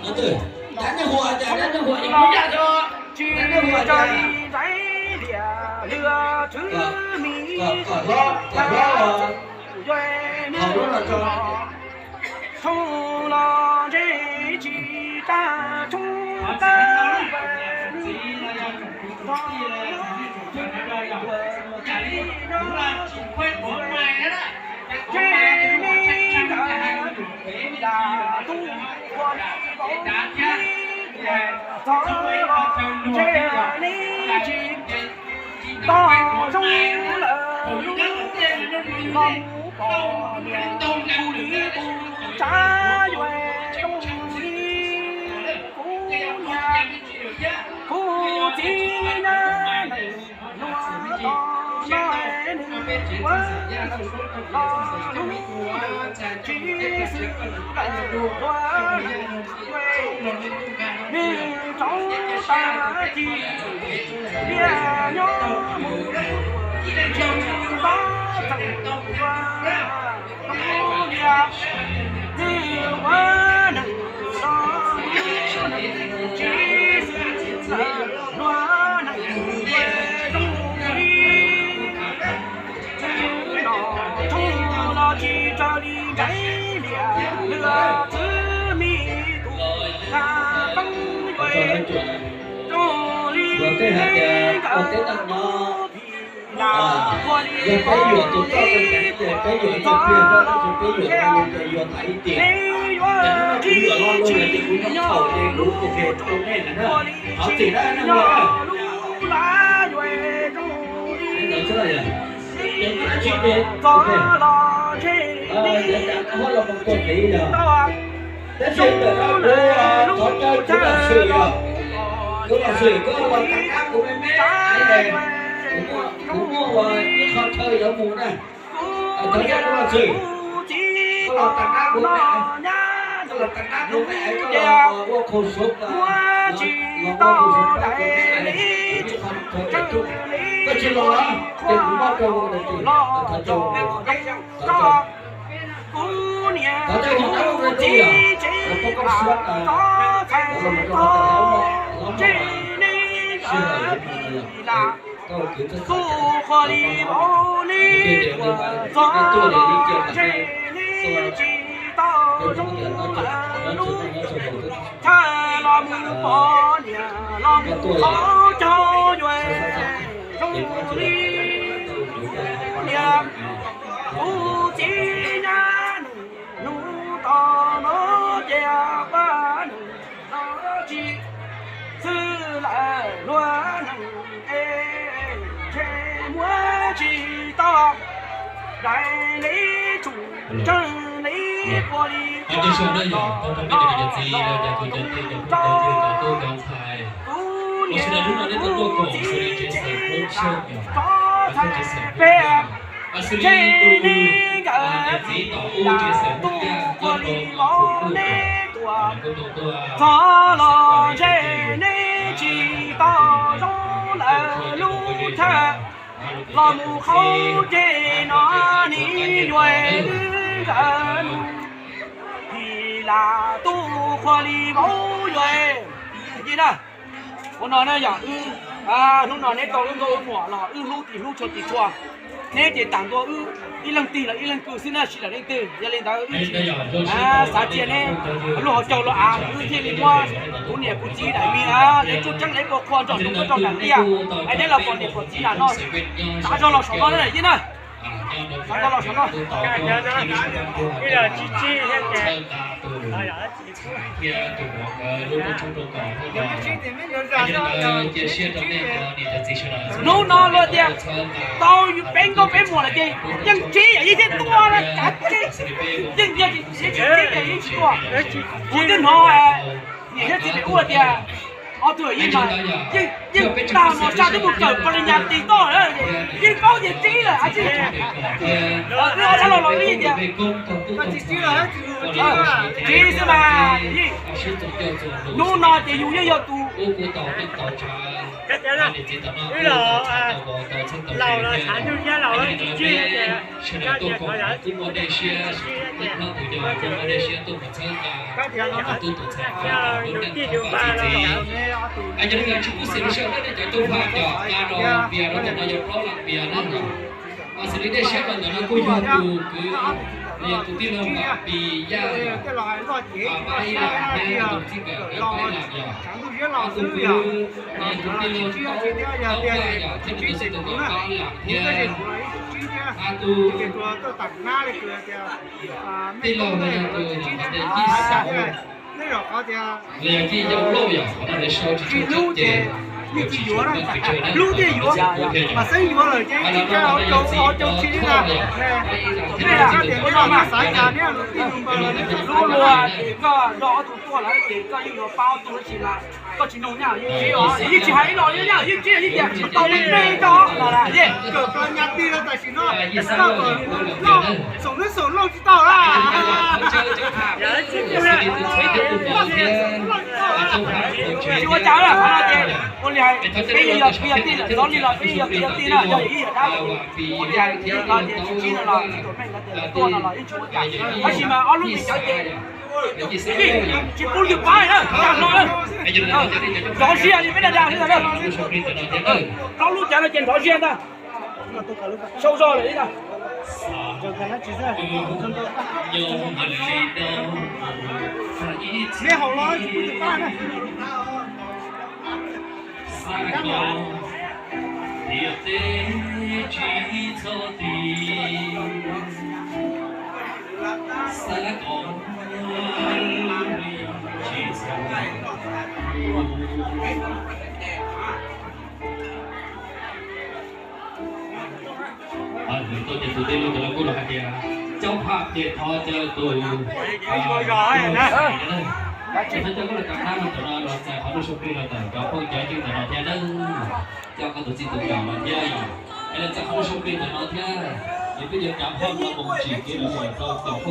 Dab neeg huam, dab neeg huam, dab neeg huam, dab neeg huam, kom hlob, kom hlob los haus lub no tso. Kuv txiv na, nws hluas tos no, nws ua nws los lub tsis xwb lawm, nws rov tag kis liaj nyob mus tsis nto txeem ua zoo liaj. Nws ua neeg los lub neeg tsis xwb lawm, hluas neeg zoo li Txwv no tshoob los tsis raws li nraim liam, lwm txwv me tus txha poob yuav zoo li nkawd lub phim lam ua li poob li tuam txom thiab. Neb yuav tsis tsim nyog lub tshoob, ua li tsim nyog lub laj yuav zoo li txov los tseg li tsis tau. Tab sis ntawm no kuv thov caw kuv los xwm, kuv los xwm koj los tag kab kuv me me, kuv muaj ua ib qho chaw yuav mus na. Thov caw kuv los xwm, koj los tag kab kuv me, koj los tag kab kuv me, koj los ua khau sov, los ua khau sov, koj tsis los ces kuv npaj rau, thov caw, thov caw, thov caw, thov caw, thov caw, kuv qhuas li vauv neb ua txog los ntshe neb tsis tau zoo lawm, lub chaw los mus pom niam los mus qhov caug yuav zoo li niam. Kuv txiv nyab nws hnub tom no ces pab nws los tsis xwb lawm, hluas neeg es ntshe muab tsis tau dai li tshum tseeg li ua li qhov no los zoo zoo. Kuv niam kuv txiv tsev rov txhais peb, ntshe neb nkawd lam tuaj ua li vauv neb tuam txog los ntshe neb tsis tau zoo lawm, lub chaw los mus qhov ceg no neb yuav wb nkawd mus, phim lam tuaj ua li vauv yuav. Ua no na yog wb, hnub no neb tau wb nkauj wb muam los wb hlub tim hlub tshua tim tshua, neb ces tag ntua wb ib leeg tig los ib leeg kwv xwb na, tsis lam leej twg. Yog li ntawd wb tsis xav cia neb lub hauv caug los av, wb thiaj li muab kuv niam kuv txiv daim me, lawv tsuj tseeb lawv ua qhua nrog rau nram tiaj, es neb los pom niam pom txiv nram no, xav zog los saum no na yij na, xav zog los saum no. Hnub no luag tias tau peb nkauj peb muam lawm ces yeej tsib yam yeej thiaj tuaj na, kav tsij, yeej yog tsis tsib yam yeej tsis tuaj. Kuv twb hnov niam thiab txiv pem ub tias ob tug yeej mas yeej tag mos saj twb mus kawm pos li nyas tis toj lawm, yeej paub ces tsib lawm, ab tsi, wb ob sab laug los wb yeej tias tsib xwb mas yij. Hnub no ces yus yeej yog tus, niam txiv tau no tau txheeb tau laus thiab, sawv daws tuaj koom kuj muaj dej siab, tus yog kuj muaj dej siab tuaj mus txhawb nqa tus tub tus ntxhais, lub neej txi txiv. Yog li ntawd tsis khuv xim rau sawv daws nej cov tub pab cov nqa rau pias rau tom no yog plaub lam pias na. Xws li dej siab los ntawm no kuj yog tus kwv, yog tus tij laug Vam Pis Yaj, pab ib lam thiab tus txij nkawm pab ib lam yog, ob tug kwv, yog tus tij laug Taub Yaj yog thiab nws tus txij tus nkawm pab ib lam thiab, ob tug tij laug no yog tus Vam Pis Yaj, los yog Yij Yau Lauj yog qhov no lawv sau tsis tshua tseeb ces kuv tsis tshua meej pes tsawg na, kuv tsis tshua meej thiab yog, a los no yog txiv Thoj yog, pab ib lam thiab nws tus txij tus nkawm pab ib lam thiab nws tus txij tus nkawm pab ib lam thiab, Yij Xab Lauj yog tus tus thiab, tsis ua cas, qhov no ces ua li hais peb yog tij yog tij, xyov li los peb yog tij yog tij na, yog ib yam dab tsi, ua li hais li no ces tsis sib no los tsis tuam meej no ces tuaj no los yeej tsis ua cas, tab sis mas ob lub tsev cawv ces yeej tsis pub yus pab na, tag no na, nrov ziaj li peb dag dag li ntawd na, plaub lub cawv no ces nrov ziaj ntag. Sau zog lawm ib ntag. Hais lus tuaj ces tus tij laug ntawd los kuj los hais tias, coj phaj ces thov caw tus, tus thawj coj koj los rau hnab no ntawm no los txais qhov nuj sau plig los ntawm cov phooj cov ywg ntawm no thiab nawb. Coj koj tus txij tus nkawm los thiab, es los txais qhov nuj sau plig ntawm no thiab, es peb yuav cav phaj no mus tsim kev los rau cov phooj